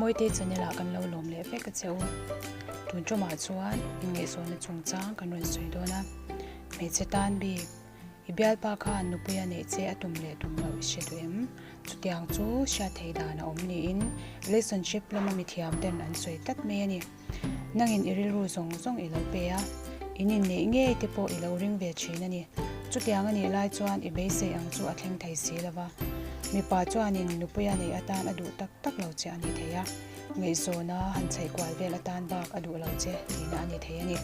Mawitei channel ah kan lo lawm leh vek a che u. Tun ṭawmah chuan inngaihzawnna chungchang kan rawn sawi dawn a. Hmeichhe tan bik, i bialpa khan nupui a neih che a tum leh tum loh i hre duh em? Chutiang chu hriat theih dan a awm niin relationship lama mithiam ten an sawi tlat mai a ni. Nangin i rilru zawng zawng i lo pe a, in inneih ngei te pawh i lo ring ve thin a ni. Chutiang a nih lai chuan i beisei ang chu a thleng thei si lo va. Mipa chuanin nupuia neih atan a duh tak tak lo che a ni thei a, ngaihzawna han chheih kual vel atan bak a duh lo che tihna a ni thei a ni.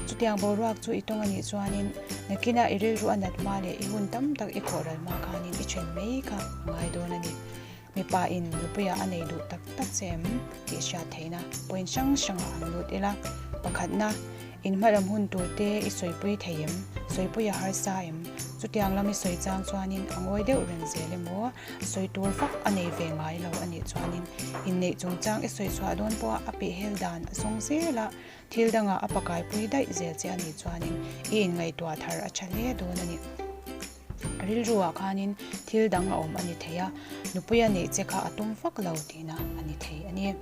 Chutiang boruak chu i tawng a nih chuanin nakinah i rilru a nat hma leh i hun tam tak i khawh ral hma khanin i then mai kha a ngai dawn a ni. Mipa in nupuia a nei duh tak tak che em tih hriat theihna point hrang hrangah an lut ila. Pakhatna, in hmalam hun tur te i sawipui thei em? Sawipui a harsa em? Chutiang lam i sawi chang chuanin a ngawi deuh reng zel emaw, sawi tur vak a nei ve ngai lo a nih chuanin inneih chungchang i sawi chhuah dawn pawha a pehhel dan a zawng zel a, thil dangah a pakaipui daih zel che a nih chuanin i inngaihtuah thar a tha hle dawn a ni. Rilruah khanin thil dang a awm a ni thei a, nupui a neih che kha a tum vak lo tihna a ni thei a ni.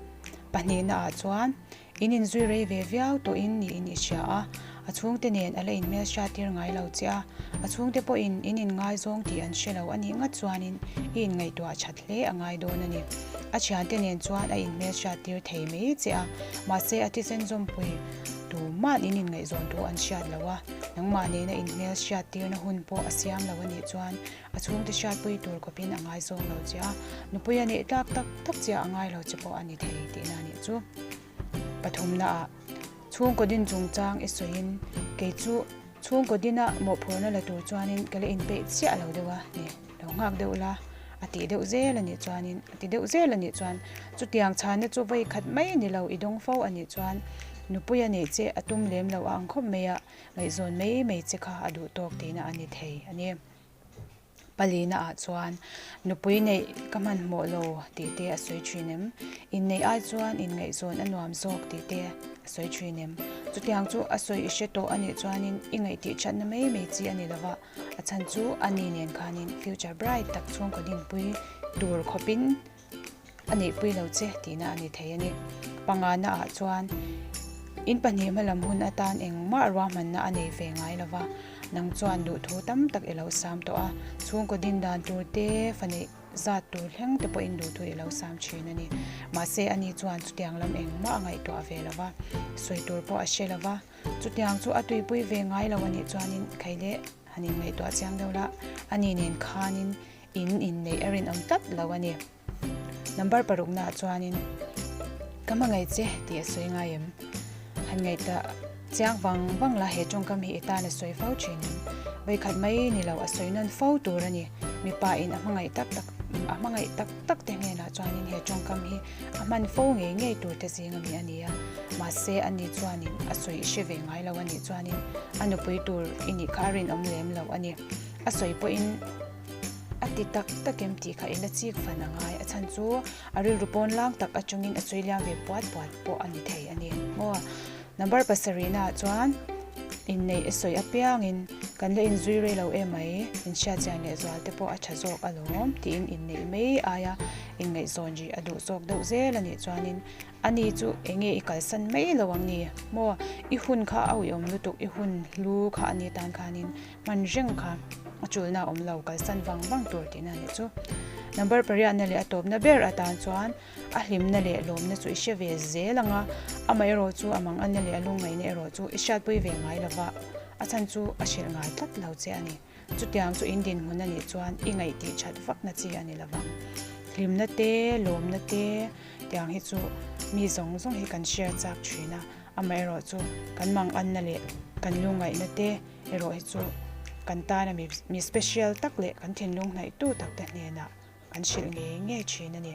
Pahnihnaah chuan in inzui rei ve viau tawhin niin i hria a, a chhungte nen a la inhmelhriat tir ngai lo che a, a chhungte pawhin in inngaizawng tih an hre lo a nih ngat chuanin i inngaihtuah that hle a ngai dawn a ni. A thiante nen chuan a inhmelhriat tir thei mai che a, mahse a thisen zawmpui tuma'n in inngaihzawn thu an hriat lo a, Nangmah nena inhmel hriattirna hun pawh a siam lo a nih chuan a chhungte hriatpui tur kawpin a ngaizawng lo che a, nupui a neih tlak tak tak chiah a ngai lo che pawh a ni thei tihna a nih chu. Pathumnaah, chhungkaw din chungchang i sawiin kei chu chhungkaw dina mawhphurhna la tur chuanin ka la inpeih chiah lo deuh a ni, lo nghak deuh la a tih deuh zel a nih chuanin a ti deuh zel a nih chuan chutiang chhanna chu vawi khat mai ni lo i dawng fo a nih chuan nupui a neih che a tum lem lo a ang khawp mai a, ngaihzawn mai mai che kha a duh tawk tihna a ni thei a ni. Palina ah chuan nupui neih ka hmanhmawh lo tih te a sawi thin em? Inneih ai chuan inngaihzawn a nuam zawk tih te a sawi thin em? Chutiang chu a sawi i hre tawh a nih chuanin i ngaih thatna mai mai chi a ni lo va, a chhan chu a ni nen khanin future bright tak chhungkaw dinpui tur khawpin A neihpui lo che tihna a ni thei a ni. Pangana ah chuan in pahnih hmalam hun atan engmah ruahmanna a nei ve ngai lo va, nang chuan duhthu tam tak i lo sam tawh a, chhungkaw din dan tur te, fa neih zat tur thleng te pawhin duhthu i lo sam thin a ni. Mahse ani chuan chutiang lam engmah a ngaihtuah ve lo va, sawi tur pawh a hre lo va, chutiang chu a tuipui ve ngai lo a nih chuanin khaile han inngaihtuah chiang deuh la, ani nen khanin In inneih a rinawm tlat lo a ni. Number paruknaah chuanin ka hmangaih che tih a sawi ngai em? Han ngaihtuah chiang vang vang la he tawngkam hi i tan a sawi fo thin em? Vawikhat mai ni lo a sawi nawn fo tur a ni. Mipa in a hmangaih tak tak a hmangaih tak tak te hnenah chuanin he tawngkam hi a hman fo ngei ngei tur te zing ami a ni a. Mahse ani chuanin a sawi i hre ve ngai lo a nih chuanin a nupui tur i nih kha a rinawm lem lo a ni. A sawi pawhin. A ti tak tak em tih kha i la chik fan a ngai. A chhan chu a rilru pawn lang tak atangin a sawi liam ve puat puat pawh a ni thei a ni maw. Number pasarihna ah chuan inneih a sawi apiangin kan la inzui rei lo em mai, inhriat chian leh zual te pawh a tha zawk alawm tiin inneih mai aia inngaihzawn rih a duh zawk deuh zel a nih chuanin ani chu eng nge i kalsan mai lo ang ni maw. I hun kha a uiawm lutuk, i hun hlu kha a ni tan khanin Hman reng kha a chulna awm lo kalsan vang vang tur tihna a nih chu. Number pariatna leh a tawpna ber atan chuan a hlimna leh lawmna chu i hre ve zel ang a, amaherawh chu a manganna leh a lungngaihna erawh chu i hriatpui ve ngai lo va, a chhan chu a hrilh ngai tlat lo che a ni. Chutiang chu in dinhmun a nih chuan i ngaih tih that vakna chi a ni lo vang. Hlimna te, lawmna te tiang hi chu mi zawng zawng hi kan share chak thin a, amaherawh chu kan manganna leh kan lungngaihna te, Erawh hi chu kan tana mi special tak leh kan thinlung hnaihtu tak te hnenah kan hrilh ngei ngei thin a ni.